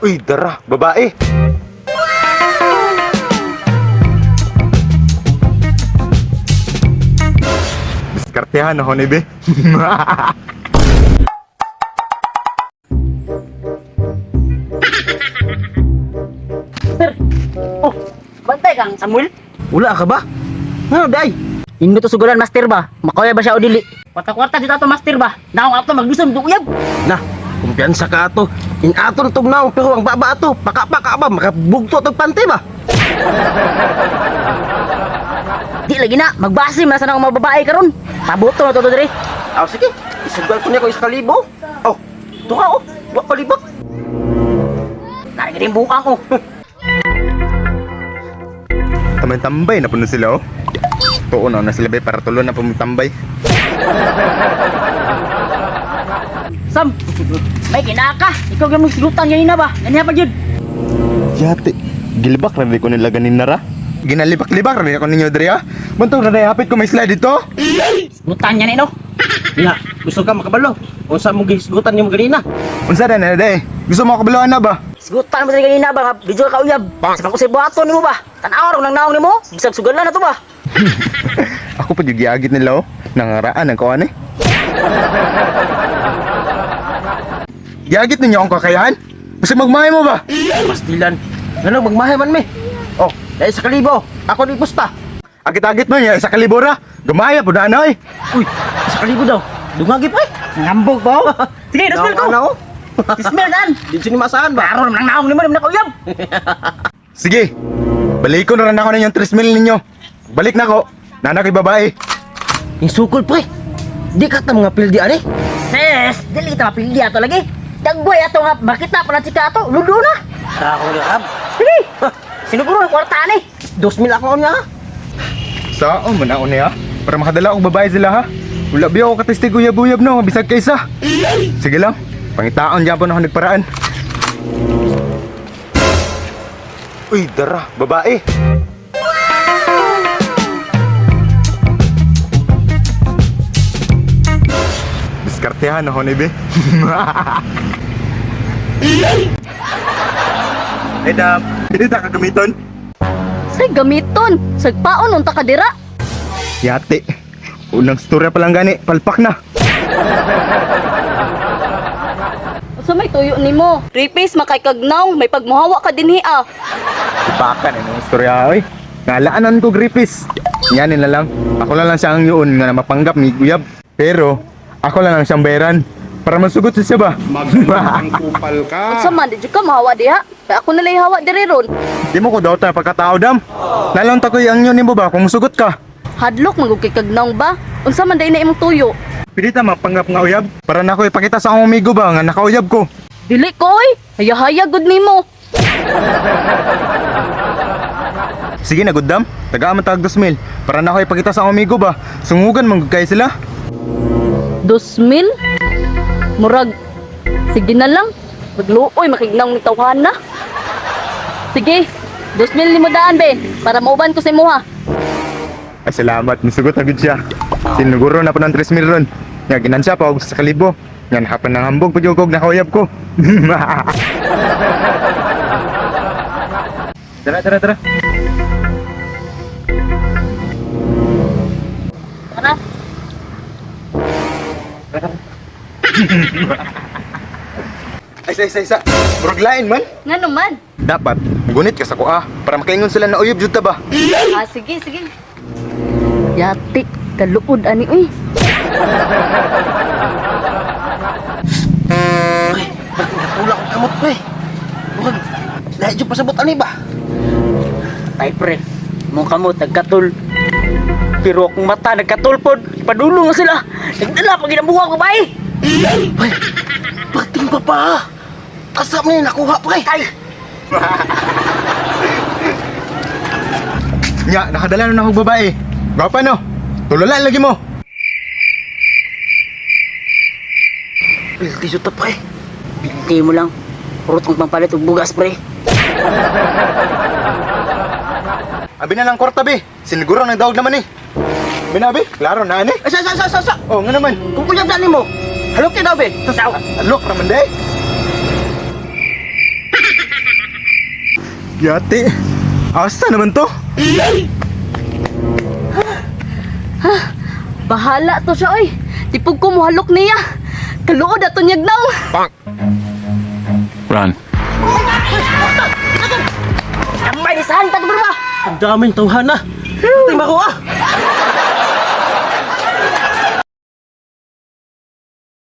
Uy, dara, babae. Diskartehan ako ni be. Sir. Oh, bantay kang Samuel. Wala ka ba? Ngano day? Indo to sugulan master ba? Makoya ba siya o dili? Kwarta-kwarta dito ato master ba? Naong ato magdusom do uyab. Na, kumpiyansa ka ato. In ato na tugnaw pero ang baba ato, paka-paka ba makabugto tog pante ba? Di lagi na, magbase man sa nang mga babae karon. Pabuto na to to diri. Aw sige, isugal ko niya ko isa kalibo. Oh, tuka oh, wa palibot. Nari gid bukang ko. Tambay-tambay na puno sila oh. Tuon na sila be para tulo na pumutambay. Sam, may kinaka. Ikaw gyud mo sigutan ganina ba? Ganiha pa gyud. Yate, gilibak ra ko nila ganin nara. Ginalibak-libak ra ko ninyo diri ah. Bantog ra hapit ko may slide dito. Sigutan niya ni no. Nga, gusto ka makabalo. Unsa mo gisgutan nimo ganina? Unsa na na day? Gusto mo kabaluan na ba? Sigutan mo diri ganina ba? Video ka uyab. Sa pang usay buhaton nimo ba? Tan-aw ra nang naong nimo. Bisag sugalan na to ba? Ako pa yung giagit nila oh. Nangaraan ang kuan eh. Giagit ninyo ang kakayahan? Basta magmahay mo ba? Pastilan. Ngano magmahay man mi? Oh, dai sa kalibo. Ako ni pusta. Agit-agit mo niya, isa kalibora. Gumaya po na anoy. Uy, isa kalibo daw. Dungagi pa eh. Ngambog ba? oh? Sige, dosmil ko. Ano? Dosmil dan. Di ni masaan ba? Klaro naman ang naong nimo nimo na uyab. Sige, balikon na rin ako ninyong 3 mil ninyo. Balik na ko. Nana kay babae. Yung sukol pre. Di ka ta mga pildi ani. Sis, dili kita mapili ato lagi. Dagway ato nga makita pa na chika ato, ludo na. Ako na rab. Sige. Sinuguro ang kwarta ani. 2,000 ako niya. Saan mo na ako niya? Para makadala og babae sila ha. Wala biya ako katistig uyab-uyab no, bisag kaysa. Sige lang, pangitaon dyan po na ako nagparaan. Uy, dara, babae. Diskartehan ako ni be. Eh, dam, hindi ta kagamiton. Say gamiton, sagpaon unta ka dira. Yate. Unang storya pa lang gani, palpak na. Unsa may tuyo nimo? Repace makay kagnaw, may pagmuhawa ka dinhi ah. Ipakan eh, nung istorya oy. Ngalaanan ko gripis. Yan na lang. Ako lang lang siya ang yun nga na mapanggap ni Guyab. Pero ako lang lang siyang bayaran. Para masugot siya ba? Magandang kupal ka. Unsa man di jud ka mahawa diha? Kay ako na lay hawa diri ron. Di mo ko daw ta pagkatao dam. Lalong takoy ang yun nimo ba kung sugot ka. Hadlok man gud kay kagnaw ba? Unsa man day na imong tuyo? Pili ta mapanggap nga uyab. Para nako ipakita sa akong amigo ba nga nakauyab ko. Dili ko oy, hayahaya gud nimo. Sige na good dam. Tagaan man tag 2,000. Para nako ipakita sa akong amigo ba. Sungugan man gud kay sila. 2,000? Murag sige na lang. Magluoy makignaw ni tawhana. Sige, 2,000 nimo daan be para mauban ko sa imuha. Ay salamat, nisugot na gud siya. Sinuguro na po ng 3,000 ron. Nga ginansya pa og sa kalibo. Nga nakapan ng hambog pud yung kog nakauyab ko. Tara, tara, tara. Tara. Ay, isa, isa, isa. Murag lain man. Ngano man? Dapat, gunit ka sa kuha para makaingon sila na uyab jud ta ba. Ah, sige, sige. Yati, kaluod ani uy. Pre, bakit natulak ang kamot pre? Murag, lahi jud pasabot ani ba? Tay pre, mong kamot nagkatul. Pero akong mata nagkatulpod. Ipadulong na sila. Nagdala pag ginabuha ko bae. Pre, pagting pa pa. Asa mo ni nakuha pre? Tay, Nya, nakadala na akong babae. Gwapa no? Tulala lagi mo. Pildi jud ta pre. Binti mo lang. Purot ang pampalit og bugas pre. Abi na lang kwarta be. Siniguro ng dawag naman eh. Binabi, klaro na ani. Ay, sa sa sa sa sa. Oh, nga naman. Kung uyab na nimo. Halok kay daw be. Alok raman day. Yati. Asa naman to? Bahala to siya oy. Tipog ko muhalok niya. Kaluod ato niyag naong. Run. Tambay ni saan tag ba? Ang daming tawhana. Patay mako ah.